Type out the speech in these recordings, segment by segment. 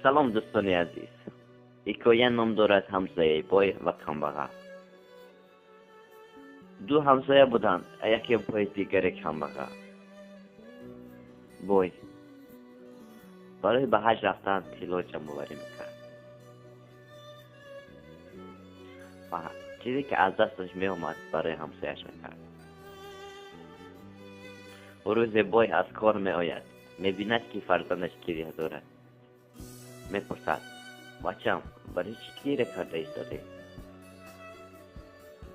Салом, дӯстони азиз. Ҳикоя ном дорад «Ҳамсояи бой ва камбағал». Ду ҳамсоя буданд, яке бой, дигаре камбағал. Бой барои ба ҳаҷ рафтан тилло ҷамъоварӣ мекард ва чизе ки аз дасташ меомад, барои ҳамсояш мекард. Рӯзе бой аз кор меояд, мебинад, ки фарзандаш гиря дорад. Мепурсад: «Бачам, барои чӣ гиря карда истодӣ?»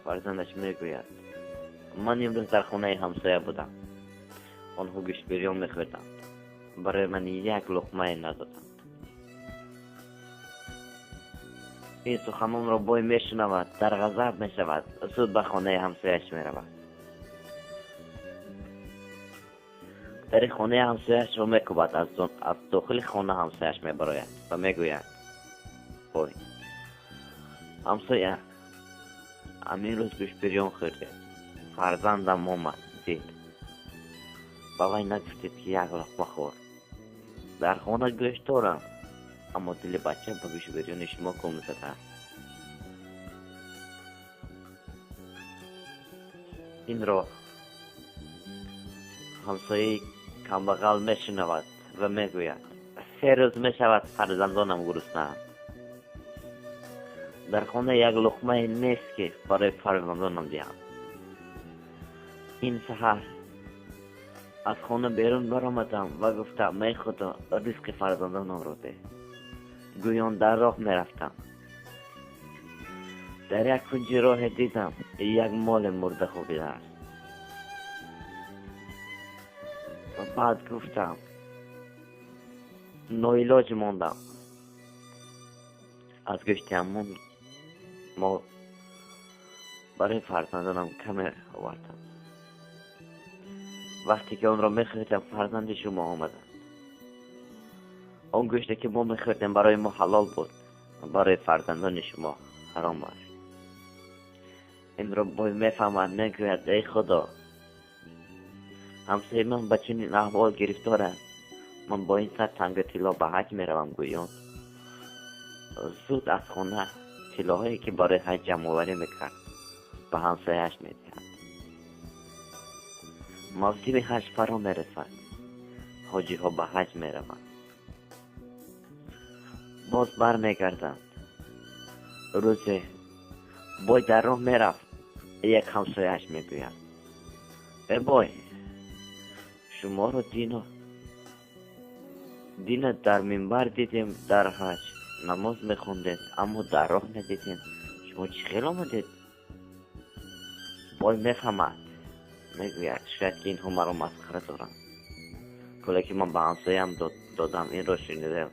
Фарзандаш мегӯяд: «Ман имрӯз дар хонаи ҳамсоя будам, онҳо гӯштбирён мехӯрданд, барои ман як луқмае надоданд». Ин суханонро бой мешунавад, дар ғазаб мешавад, зуд ба хонаи ҳамсояш меравад. Дари хонаи ҳамсояшро мекӯбад. Аз дохили хона ҳамсояш мебарояд ва мегӯяд: «Бой, ҳамсоя, ҳамин рӯз гӯштбирён хӯрдем, фарзандам омад, дид, ба вай нагуфтед, ки як луқма хӯр. Дар хона гӯшт дорам, аммо дили бача ба гӯштбирёни шумо гум задааст». Инро ҳамсояи камбағал мешунавад ва мегӯяд: «3 рӯз мешавад, фарзандонам гуруснаанд, дар хона як луқмае нест, ки барои фарзандонам диҳам. Ин саҳар аз хона берун баромадам ва гуфтам: эй Худо, ризқи фарзандонамро деҳ. Гӯён дар роҳ мерафтам, дар як кунҷи роҳе дидам, як моле мурда хобидааст. Ва баъд гуфтам, ноилоҷ мондам, аз гӯшти ҳамон мол барои фарзандонам каме овардам. Вақте ки онро мехӯрдам, фарзанди шумо омаданд. Он гӯште ки мо мехӯрдем, барои мо ҳалол буд, барои фарзандони шумо ҳаром аст». Инро бой мефаҳмад, мегӯяд: «Эй Худо, ҳамсояи ман ба чунин аҳвол гирифтор аст, ман бо ин 100 танга тилло ба ҳаҷ меравам», гӯён зуд аз хона тиллоҳое, ки барои ҳаҷ ҷамъоварӣ мекард, ба ҳамсояаш медиҳад. Мавсими ҳаҷ фаро мерасад, ҳоҷиҳо ба ҳаҷ мераванд, боз бармегарданд. Рӯзе бой дар роҳ мерафт, як ҳамсояаш мегӯяд: «Э бой, шуморо дину дина дар минбар дидем, дар ҳаҷ намоз мехондед, аммо дар роҳ надидем, шумо чӣ хел омадед?» Бой мефаҳмад, мегӯяд: «Шояд ки инҳо маро масхара доранд, пуле ки ман ба ҳамсояам додам, инро шунида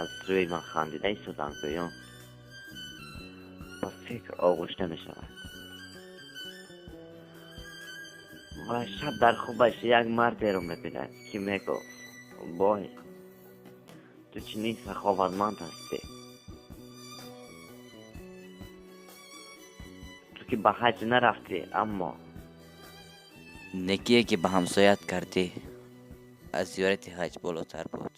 аз рӯи ман хандида истоданд», гӯён ба фикр оғӯшта мешавад ва шаб дар хобаш як мардеро мебинад, ки мегуфт: «Бой, ту чунин саховатманд ҳастӣ, ту ки ба ҳаҷ нарафтӣ, аммо некие, ки ба ҳамсоят кардӣ, аз зиёрати ҳаҷ болотар буд».